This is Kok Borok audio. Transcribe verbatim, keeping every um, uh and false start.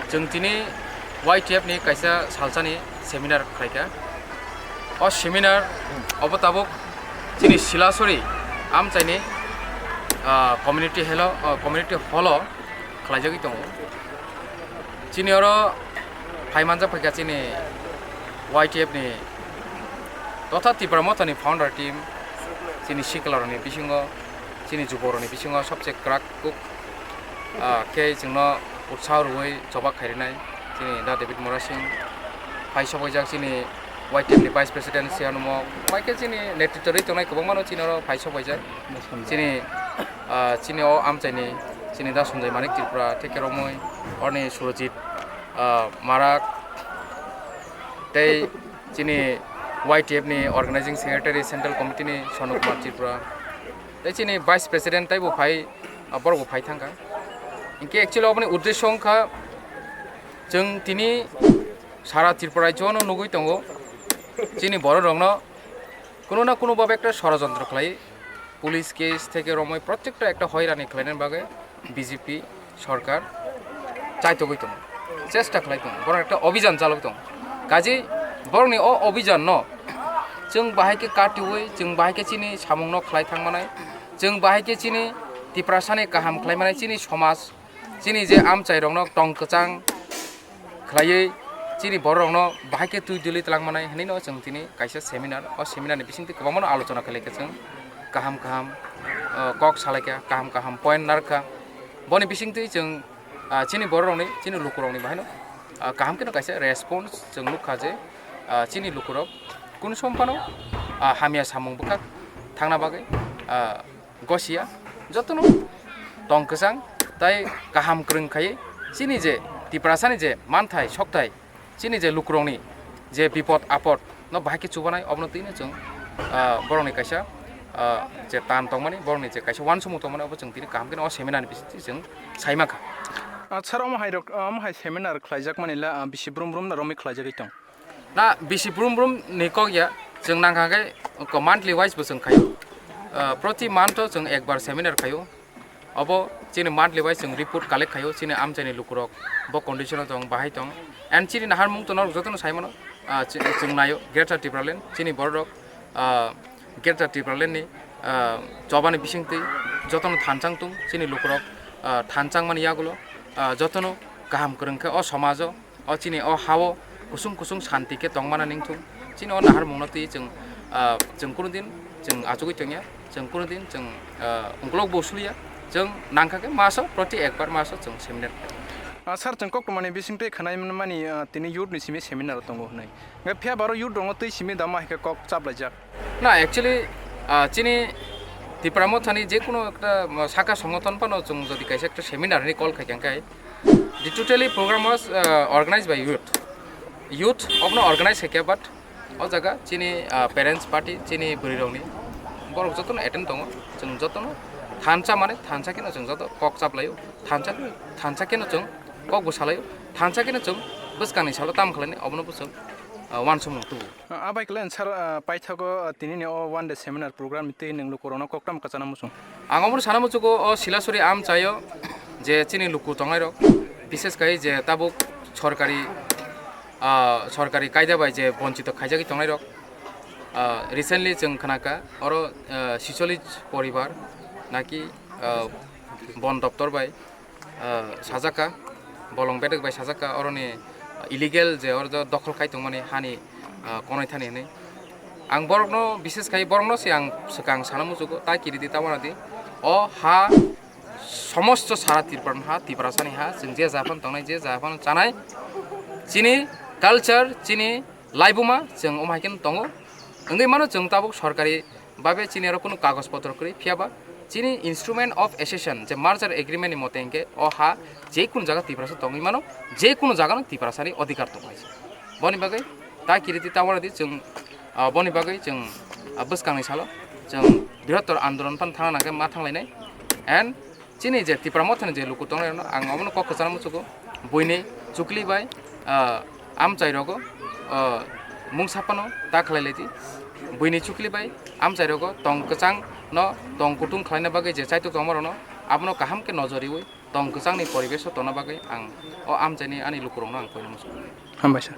Chwng tini Y T F ni kaisa salsani seminar khlaikha. O seminar obo tabuk chini Silasori amchaini, ah, community hall o, ah, community hall o khlaijagwi tongo. Chini oro phai manjak phaikha chini Y T F ni totha Tipra Mothani founder team, chini sikla rokni bisingo, chini jubo rokni bisingo sobse kwrak kuk, ah, khe chwngno utsaho rwui choba khairwnai chini Da David Murasing, phai sobaijak chini Y T F ni Vice President Siyanumok, bai khe chini netritwo rwi tongnai kwbangmano chini oro phai sobaijak. Chini, ah, chini o amchaini chini Da Sanjay Manik Tripura, tei khe romwi oroni Surojit, ah, Marak, tei chini Y T F ni Organizing Secretary Central Committee ni Sonu Kumar Tripura, tei chini Vice President teibo phai, ah, borokbo phai thangkha. Hinkhe actually oboni uddesyo wngkha, chwng tini sara Tripura rajyo no nugwi tongo, chini borok rokno kuno na kuno babe ekta sorojontro khlai, police case theke romwi protekta ekta hoirani khlainani bagwi B J P sorkar chaitogwi tongo, chesta khlai tongo, borok ekta obijan chalogwi tongo. Kaje borokni o obijan no chwng bahai khe katiui, chwng bahai khe chini samung no khlai thangmanai, chwng bahai khe chini Tiprasani kaham khlaimanai, chini somaj, chini je amchai rokno tong kwchang khlaiwi chini borok rokno bahai khe twi dili twlang manai hinwi no chwng tini kaisa seminar, o seminar ni bisingtwi kwbangma no alochona khlai khe chwng kaham kaham, ah, kok salai kha, kaham kaham point narwk kha. Boni bisingtwi chwng, ah, chini borok rokni, chini luku rokni bahai no, ah, kaham khe no kaisa response chwng nuk kha je, ah, chini luku rok kunu som phano, ah, hamya samung bwkha thangna bagwi, ah, gosia jotono tong kwchang tai kaham kwrwng khai chini je Tiprasani je manthai sokthai chini je lukurokni je bipod apod no bahai khe chubanai obono twino chwng, ah, borokni kaisa, ah, je tan tongmani borokni je kaisa uansukmung tongmani obo chwng tini kaham khe no o seminar ni bisingtwi chwng sai mankha. Ah, sir, omo hai rok, omo hai seminar khlaijak mani le, ah, bisi brum brum na romwi khlaijagwi tong? Na bisi brum brum ni kok ya, chwng nangkha khe ko monthly wise bo chwng khaio. Ah, proti month o chwng ekbar seminar khaio. Obo chini monthly wise chwng report collect khaio, chini amchaini lukurok bo condition o tong, bahai tong. And chini naharmung to norok jotono sai mano, ah, chi-, chwng naio Greater Tipraland, chini bororok, ah, Greater Tipraland ni, ah, chobani bisingtwi jotono thanchang tung, chini lukurok, ah, thanchang mani yagulo, ah, jotono kaham kwrwng khe o somajo. O chini o ha-o kusung kusung santi khe tongmana ningthung. Chini o naharmungno twi chwng, ah, chwng kunu din chwng achugwi tongya, chwng kunu din chwng, ah, ungkulok bo suliya, chwng nangkha khe maso proti ekbar maso chwng seminar. Ah, sir, chwng koktwmani bisingtwi khwnai mani, ah, tini youth ni simi seminar tongo hwnwi. Hwnkhe phiya baro youth rokno twi simi dama hai khe kok chaplaijak. Na, actually, ah, chini Tipra Mothani je kunu ekta, ah, saka songothon phano chwng jodi kaisa ekta seminar hinwi call khai kha khe, the totally program was, ah, organized by youth. Youth obono organize khai kha, but o jaga chini, ah, parents party, chini bwrwi rokni borok jotono attend tongo. Chwng jotono thansa mani, thansa kheno chwng joto kok chaplaio, thansa, thansa kheno chwng kok bo salaio, thansa kheno chwng bwskangni salo tamo khlainai obono bo chwng, ah, uansukmung tubu. Ah, abai kle sir, ah, paithago, ah, tini ni o one day seminar program ni twi nwng lukurokno kok tamo kwchana muchung? Ang omono sana muchugo o Silasori amchaio je chini luku tongnairok, bishes khai je tabuk sorkari, ah, sorkari kaida bai je bonchito khaijagwi tongnairok, ah, recently chwng khnakha oro, ah, sicholish poribar naki, ah, bon doptor bai, ah, sajak kha, bolong bedek bai sajak kha, oroni illegal je oro dokhol khai tongmani hani, ah, konoi thani hinwi. Ang borokno, bishes khai borokno se ang swkang sana muchugo, ta kiridi ta wanadi. O ha somosto sara Tripura ha, Tiprasani ha, chwng je japhano tongnai, je japhano chanai, chini culture, chini laibuma chwng omo hai khe tongo. Wngwi mano chwng tabuk sorkari babe chini oro kunu kagoj potro kwrwi, phiya ba chini instrument of accession je merger agreement ni mote hinkhe o ha je kunu jaga Tiprasa tongwi mano, je kunu jaga no Tiprasa ni odhikar tongo hai se. Boni bagwi ta kiriti ta wanadi chwng, ah, boni bagwi chwng, ah, bwskangni salo chwng brihottor andolon phano thangna nangkhe ma thanglainai. And chini je Tipra Mothani je luku tongnai rokno ang omono kok kwchana muchugo, buini chukli bai, ah, amchai rogo, ah, mungsa phano ta khlai lai di. Buini chukli bai amchai rogo tong kwchang no tong kutung khlaina bagwi je chaitok tongma rokno abono kaham khe nojor riwi Tong kwchangni poribesh o tongna bagwi ang o amchaini ani lukurokno ang koina muchungo. Hambai sir.